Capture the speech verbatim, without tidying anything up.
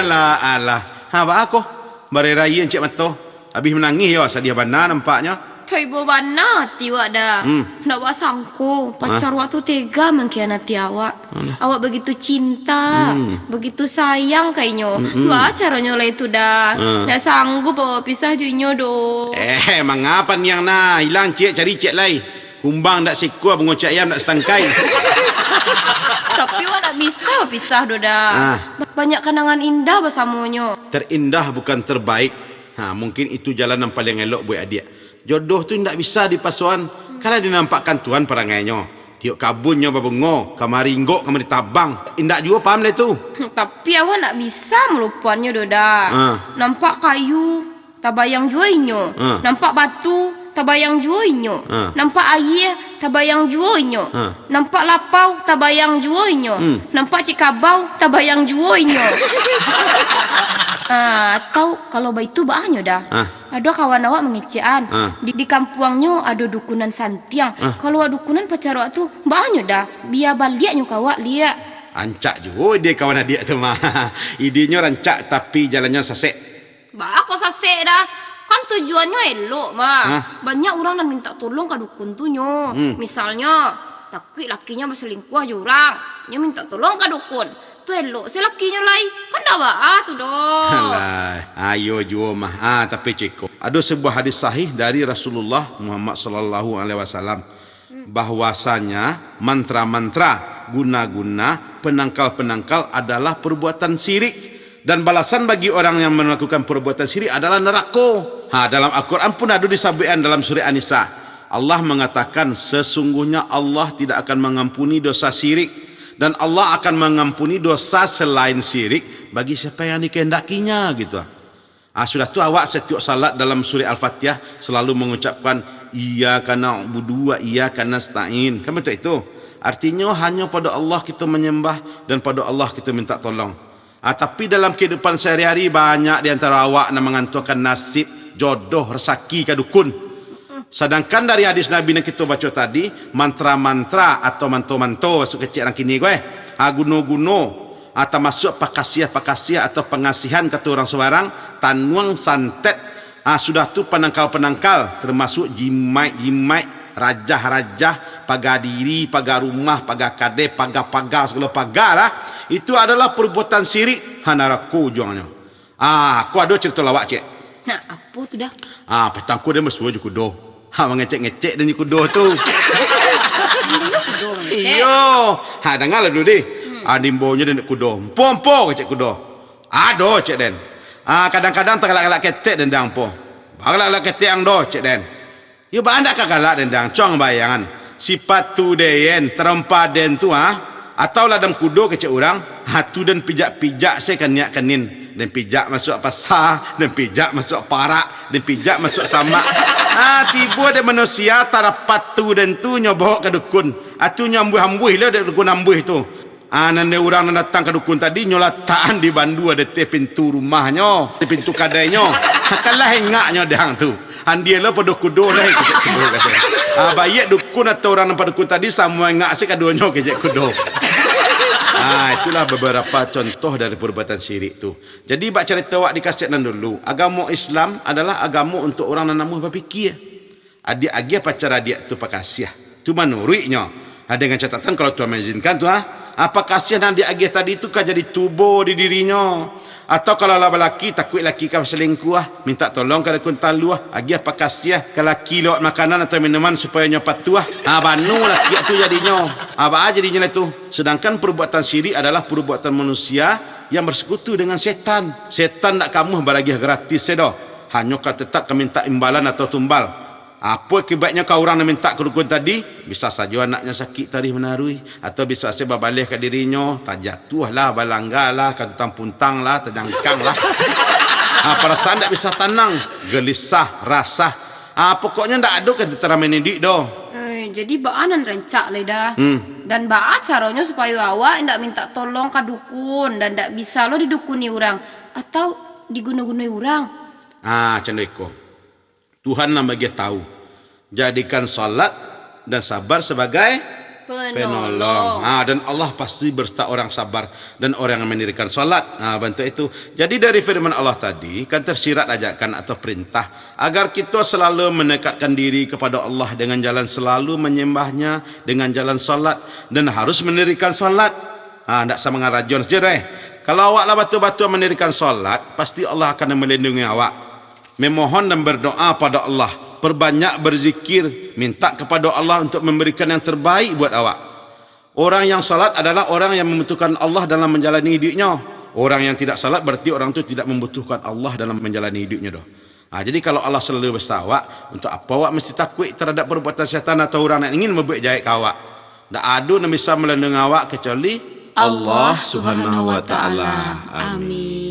Alah, alah. Ha, baa ko? Barai-rai encek mato. Abih manangih yo, sadiah bana nampaknyo. Taibo bana ati wak, Da. Hmm. Ndak wak sangko, pacar wak tu tega mangkhianati awak. Alah. Awak begitu cinta, hmm, begitu sayang ka inyo. Mm-mm. Baa caronyo lai tu, Da? Ah. Ndak sanggup awak pisah jo inyo doh. Eh, manga paniang nah. Ilang ciek, cari ciek lai. Kumbang ndak sikua, bungo cayam ndak satangkai. Tapi awak ndak bisa bapisah doh, Da. Ah. Ba-, banyak kanangan indah basamonyo. Terindah bukan terbaik. Ha, mungkin itu jalan nan paliang elok buek adiak. Jodoh tu indak bisa dipasoan. Kan lah dinampakkan Tuhan parangainyo. Tiok kabunnyo babungo, kamari inggok, kamari tabang. Indak juo paham dek tu. Tapi awak ndak bisa malupoannyo doh, Da. Ah. Nampak kayu, tabayang juo inyo. Ah. Nampak batu, tabayang juo inyo. Ah. Nampak aia, tabayang juo inyo. Ah. Nampak lapau, tabayang juo inyo. Hmm. Nampak cikabau, tabayang juo inyo. Ah, atau kalau baitu, baa nyo, Da? Ah. Ado kawan awak mangecek an. Ah. Di, di kampuangnyo ado dukunan santiang. Ah. Kalau awak dukunan pacar awak tu, baa nyo, Da? Bia baliaknyo ka awak liak. Rancak juo ide kawan adiak tu mah. Idenyo rancak, tapi jalannyo sasek. Baa kok sasek, Da? Kan tujuannyo elok mah. Hah? Banyak urang nan mintak tolong ka dukun tu nyo. Hmm. Misalnyo, takuik lakinyo basalingkuah jo urang, nyo mintak tolong ka dukun. Tu elok se lakinyo lai. Kan ndak baa tu doh. Alah, ayo juo mah. Ah, tapi ceko. Ado sebuah hadis sahih dari Rasulullah Muhammad sallallahu alaihi wasallam. Bahwasanya mantra-mantra, guna-guna, penangkal-penangkal adalah perbuatan syirik, dan balasan bagi orang yang melakukan perbuatan syirik adalah nerako. Ha, dalam Al-Quran pun ado disabuikan dalam surah An-Nisa. Allah mangatakan, "Sesungguhnya Allah tidak akan mangampuni dosa syirik, dan Allah akan mangampuni dosa selain syirik bagi siapa yang dikehendaki-Nya," gitu. Ah, sudah tu awak satiok salat dalam surah Al-Fatihah salalu mangucapkan, "Iyyaka na'budu wa iyyaka nasta'in." Kan batua itu? Artinyo, hanyo pado Allah kito manyambah dan pado Allah kito mintak tolong. Ah, tapi dalam kahidupan sahari-hari, banyak di antaro awak nan mangantuangkan nasib, jodoh, rasaki ka dukun. Sadangkan dari hadis Nabi nan kito baco tadi, mantra-mantra atau manto-manto, baso kecek urang kini ko, eh, ha, guno-guno, ha, tamasuak pakasiah-pakasiah atau pangasihan kato urang subarang, tanuang, santet, ha, sudah tu panangkal-panangkal, tamasuak jimaik-jimaik, rajah-rajah, paga diri, paga rumah, paga kadai, paga-paga, sagalo paga lah. Itu adolah perbuatan syirik, ha, narako ujuangnyo. Ah, ko ado carito lawak, cek. Nah, apo tu, Da? Ah, patang ko den basuo jo kudo. Ha, mangecek-ngecek den jo kudo tu. Dulu kudo mangecek. Iyo. Ha, dangalah dulu deh. Hmm. Ah, diimbonyo den jo kudo. "Ampo, ampo," kecek kudo. "Ado," cek den. Ah, kadang-kadang tagalak-galak ketek den dang ampo. "Bagalak-galak ketek ang doh," cek den. Yo, baa ndak ka galak den dang, cuang bayangan. Sipatu den, tarompa den tu, ha? Atau ladam kudo kecek urang, ha, tu den pijak-pijak se kaniak kanin. Den pijak masuak pasa, den pijak masuak parak, den pijak masuak samak. Ha, tibo den manusia, tarapatu den tu nyo bawok ka dukun. Ha, tu nyo ambuih-ambuih lo dek dukun ambuih tu. Ah, nan dek urang nan datang ka dukun tadi, nyo latakan di bandua di ateh pintu rumahnyo, di pintu kadainyo. Kalah engaknyo dang tu. Andia lo pado kudo lai, kecek kudo kato. Ah, baiak dukun atau urang nan padukun tadi, samo engak se kaduonyo, kecek kudo. Ah, itulah beberapa contoh dari perbuatan syirik tu. Jadi, bak carito awak di kaset nan dulu, agamo Islam adalah agamo untuak urang nan namuah bapikia. Adiak agiah pacar adiak tu pakasiah. Tu manuruiknyo. Ha, dengan catatan kalau Tuhan mengizinkan tu, ha. Ha, pakasiah nan adiak agiah tadi tu ka jadi tubo di dirinyo. Atau kalau lah balaki, takuik laki ka basalingkuah, mintak tolong ka dukun taluah, agiah pakasiah ka laki lewat makanan atau minuman supayo nyo patuah. Ha, banu laki tu jadinyo. Ha, baa jadinyo lah tu. Sedangkan perbuatan syirik adalah perbuatan manusia yang bersekutu dengan setan. Setan ndak ka amuah baragiah gratis se doh. Hanyo ka tetap ka mintak imbalan atau tumbal. Apo akibatnyo ka urang nan mintak ka dukun tadi? Bisa sajo anaknyo sakik taruih manaruih, atau bisa se babaleh ka dirinyo, tajatuahlah, balanggalah, ka tuntang-puntanglah, tajangkanglah. Ha, parasaan ndak bisa tanang, gelisah, rasah. Ha, pokoknyo ndak ado katenteraman iduik doh. Eh, jadi baa nan rancak lai, Da? Hmm. Dan baa caronyo supayo awak indak mintak tolong ka dukun, dan ndak bisa lo didukuni urang, atau diguno-gunoi urang? Ah, cando iko. Tuhan nan bagiah tahu. Jadikan salat dan sabar sabagai Penolong. Ha, dan Allah pasti berserta orang sabar dan orang yang mendirikan salat. Ha, bantuak itu. Jadi dari firman Allah tadi, kan tersirat ajakan atau perintah agar kita selalu mendekatkan diri kepada Allah dengan jalan selalu menyembah-Nya, dengan jalan salat, dan harus mendirikan salat. Ha, ndak samangarajon sajo doh, eh. Kalau awak lah batul-batul mendirikan salat, pasti Allah akan melindungi awak. Memohon dan berdoa pada Allah, perbanyak berzikir, minta kepada Allah untuk memberikan yang terbaik buat awak. Orang yang salat adalah orang yang membutuhkan Allah dalam menjalani hidupnya. Orang yang tidak salat berarti orang tu tidak membutuhkan Allah dalam menjalani hidupnya doh. Ha, jadi kalau Allah selalu beserta awak, untuk apa awak mesti takuik terhadap perbuatan setan atau orang yang ingin berbuat jahek ka awak? Ndak ado nan bisa melindungi awak kecuali Allah Subhanahu wa Ta'ala. Amin.